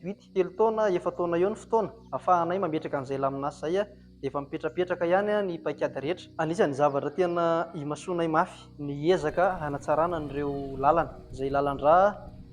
Huit, telo taona, efa-taona eo ny fotoana ahafahanay mametraka an'izay laminasa izay dia efa mipetrapetraka ihany ny paikady rehetra. Anisan'ny zavatra tena imasoanay mafy ny ezaka hanatsarana an'ireo lalana, izay lalan-drà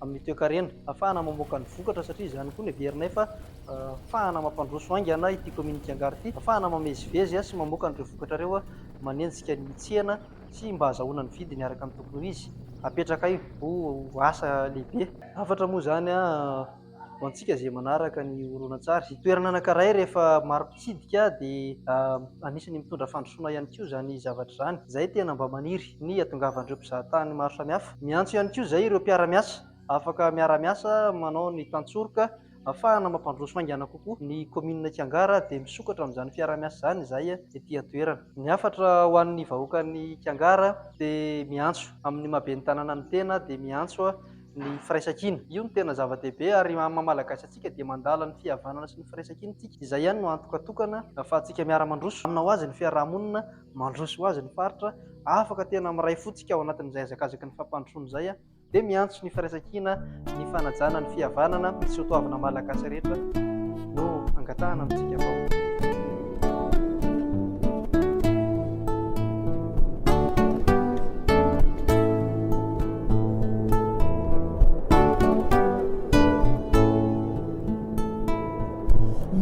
amin'ny toekarena, ahafahana mamoaka ny vokatra satria izany koa no heverinay fa ahafahana mampandroso haingana ity kaominina Kiangara ity, ahafahana mamezivezy sy mamoaka an'ireo vokatra ireo manenjika ny tsena sy mba ahazahoana ny vidiny araka ny tokony ho izy. Apetrakay ho asa lehibe. Hafatra moa izany ho antsika izay manaraka ny horonantsary. Ny toerana anankiray rehefa maro mpitsidika dia anisan'ny mitondra fandrosoana ihany koa izany zavatra izany. Izay tena mba maniry ny hahatongavan'ireo mpizahatany maro samihafa. Miantso ihany koa izay ireo mpiara-miasa afaka miara-miasa manao ny tantsoroka ahafahana mampandroso haingana kokoa ny kaominina Kiangara dia misokatra amin'izany fiaraha-miasa izany izahay ety an-toerana. Ny hafatra ho an'ny vahoakan'i Kiangara dia miantso amin'ny maha ben'ny tanàna ny tena dia miantso ny firaisankina. Io no tena zava-dehibe ary amin'ny maha Malagasy antsika dia mandala ny fihavanana sy ny firaisankina isika. Izay ihany no antoka tokana ahafahantsika miara-mandroso. Amina ho azy ny fiaraha-monina, mandroso ho azy ny faritra, afaka tena miray fo tsika ao anatin'izay hazakazaky ny fampandrosoana izay. Dia miantso ny firaisankina, ny fanajana ny fihavanana, ny soatoavina malagasy rehetra no angatahana amintsika vahoaka.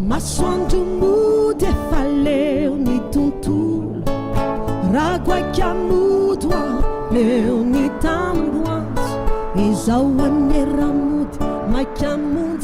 Masoandro mody efa leo ny tontolo Raha goaika mody hoa leo ny tamboantso Izao anie raha mody maika hamonjy.